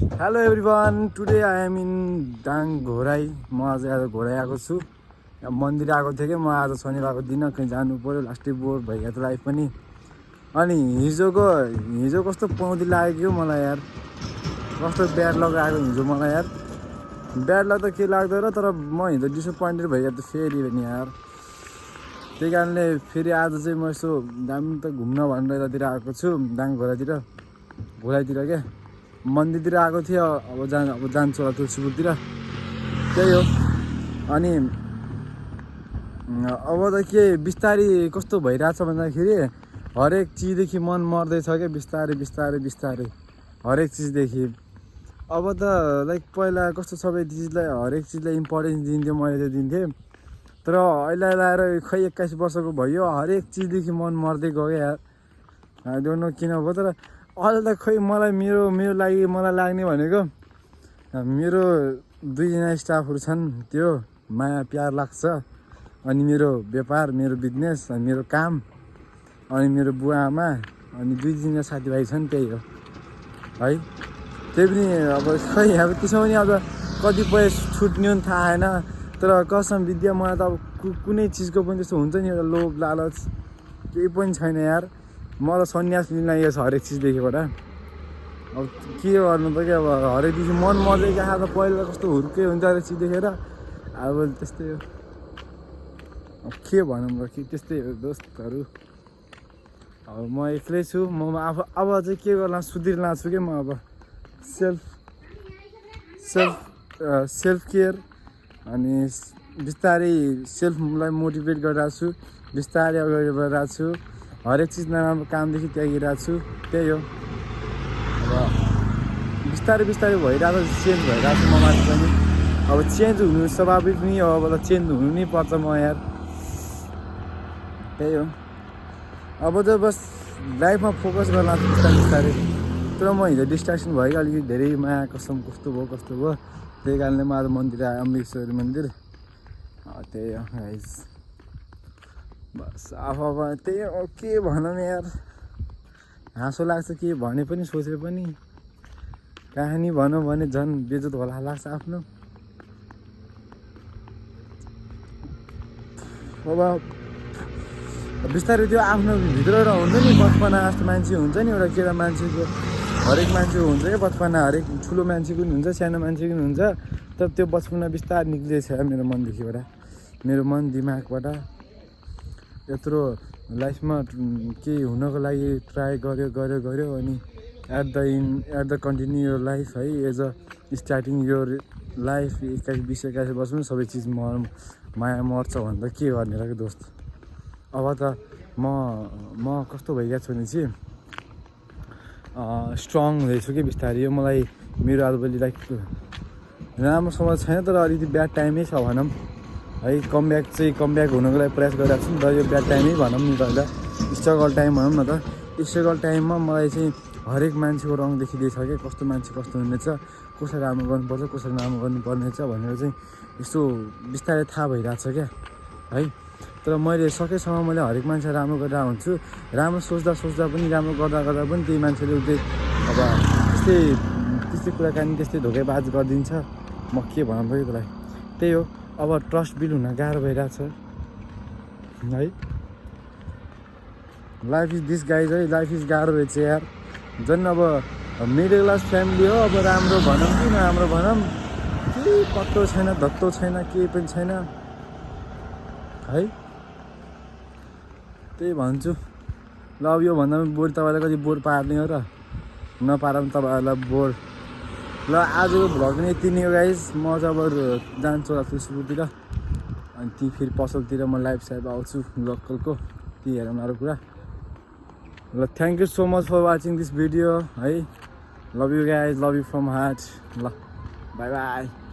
Hello everyone, today I am in Dang Ghorahi. म आज घोराई आएको छु। मन्दिर आएको थिएँ कि म आज शनिबारको दिन कहीँ जानु पऱ्यो, लास्टै बोर भइगयो त लाइफ पनि। अनि हिजो कस्तो पाउँदी लाग्यो मलाई यार, कस्तो ब्याड लक आएको हिजो मलाई यार। ब्याड लक त के लाग्दो र, तर म हिजो डिसएपोइन्टेड भइगयो त फेरि पनि यार। त्यही कारणले फेरि आज चाहिँ म यसो दामी त घुम्न भनेर यतातिर आएको छु, दाङ घोराइतिर क्या मन्दिरतिर आएको थिएँ। अब जान्छु होला तुलसीपुरतिर, त्यही हो। अनि अब त के बिस्तारै कस्तो भइरहेछ भन्दाखेरि हरेक चिजदेखि मन मर्दैछ क्या, बिस्तारै हरेक चिजदेखि। अब त लाइक पहिला कस्तो सबै चिजलाई हरेक चिजलाई इम्पोर्टेन्स दिन्थ्यो, मैले त दिन्थेँ। तर अहिले आएर खै 21 वर्षको भयो, हरेक चिजदेखि मन मर्दै गयो यार। आई डोन्ट नो किन भयो, तर अहिले त खै मलाई मलाई लाग्ने भनेको मेरो 2 जना स्टाफहरू छन्, त्यो माया प्यार लाग्छ। अनि मेरो व्यापार, मेरो बिजनेस, अनि मेरो काम, अनि मेरो बुवा आमा, अनि 2 जना साथीभाइ छन्, त्यही हो है। त्यही पनि अब खै अब त्यसमा पनि अब कतिपय छुट्ने पनि थाहा आएन। तर कसम विद्या मलाई त अब कुनै चिजको पनि त्यस्तो हुन्छ नि, एउटा लोभ लालच केही पनि छैन यार। म त सन्यास लिन लागेको छ हरेक चिजदेखिबाट। अब के गर्नु त क्या, अब हरेक चिज मन मर्दै गएको त पहिला कस्तो हुर्कै हुन्छ हरेक चिज देखेर। अब त्यस्तै हो, अब के भनौँ र, कि त्यस्तै हो दोस्तहरू। अब म एक्लै छु, अब चाहिँ के गर्ला, सुध्रिला छु कि म अब सेल्फ केयर अनि बिस्तारै सेल्फलाई मोटिभेट गरिरहेको छु, बिस्तारै अगाडि बढिरहेको छु। हरेक चिज नराम्रो कामदेखि त्यागिरहेको छु, त्यही हो। अब बिस्तारै भइरहेको छ, चेन्ज भइरहेको छ म माथि पनि। अब चेन्ज हुनु स्वाभाविक नि हो, अब त चेन्ज हुनु नै पर्छ म यार, त्यही हो। अब त बस लाइफमा फोकस गर्न बिस्तारै। तर म हिजो डिस्ट्र्याक्सन भयो, अलिकति धेरै माया कसम कस्तो भयो। त्यही कारणले म आज मन्दिर आएँ, अम्बेश्वरी मन्दिर। त्यही हो गाइस, बस अब त्यही हो। के भनौँ यार, हाँसो लाग्छ के भने पनि, सोचे पनि। कहानी भनौँ भने झन् बेइज्जत होला लाग्छ आफ्नो। अब बिस्तारै त्यो आफ्नो भित्र हुन्छ नि, बचपना जस्तो मान्छे हुन्छ नि, एउटा केटा मान्छेको, हरेक मान्छेको हुन्छ क्या बचपना। हरेक ठुलो मान्छेको पनि हुन्छ, सानो मान्छेको पनि हुन्छ। तर त्यो बचपना बिस्तारै निक्लिएछ मेरो मनदेखिबाट, मेरो मन दिमागबाट। यत्रो लाइफमा केही हुनको लागि ट्राई गर्यो अनि at the continue your life है, as a starting your life 21 वर्षमा सबै चिज माया मर्छ भन्दा के गर्ने र कि दोस्त। अब त म कस्तो भइगएको छु भने चाहिँ स्ट्रङ हुँदैछु कि बिस्तारै। यो मलाई मेरो आजभोलि लाइक राम्रोसँग छैन, तर अलिकति ब्याड टाइमै छ भनौँ है। कमब्याक हुनुको लागि प्रयास गरिरहेको छु नि त, यो ब्याड टाइमै भनौँ नि त, एउटा स्ट्रगल टाइम भनौँ न त। स्ट्रगल टाइममा मलाई चाहिँ हरेक मान्छेको रङ देखिँदैछ क्या, कस्तो मान्छे कस्तो हुनेछ, कसरी राम्रो गर्नुपर्छ, कसरी राम्रो गर्नुपर्नेछ भनेर चाहिँ यस्तो बिस्तारै थाहा भइरहेको छ क्या है। तर मैले सकेसम्म मैले हरेक मान्छे राम्रो गरेर हुन्छु। राम्रो सोच्दा पनि, राम्रो गर्दा पनि त्यही मान्छेले अब त्यस्तै कुराकानी, त्यस्तै धोकेबाज गरिदिन्छ। म के भनौँ त त्यसलाई, त्यही हो। अब ट्रस्ट बिल्ड हुन गाह्रो भइरहेछ है। लाइफ इज दिस गाइज है, लाइफ इज गाह्रो रहेछ यार। झन् अब मिडल क्लास फ्यामिली हो, अब राम्रो भनौँ कि नराम्रो भनौँ, केही पत्तो छैन, धत्तो छैन, केही पनि छैन है। त्यही भन्छु ल। अब यो भन्दा पनि बोर तपाईँलाई कति बोर पार्ने हो र, नपार पनि तपाईँहरूलाई बोर। ल आजको भ्लग पनि यति नै हो गाइज। म चाहिँ अब जान्छु होला तुलसीपुरतिर, अनि ती फेरि पसलतिर म लाइभ आउँछु लोकलको, ती हेरौँ अरू कुरा। ल thank you so much for watching this video है। Love you guys, love you from heart. ल बाई बाई।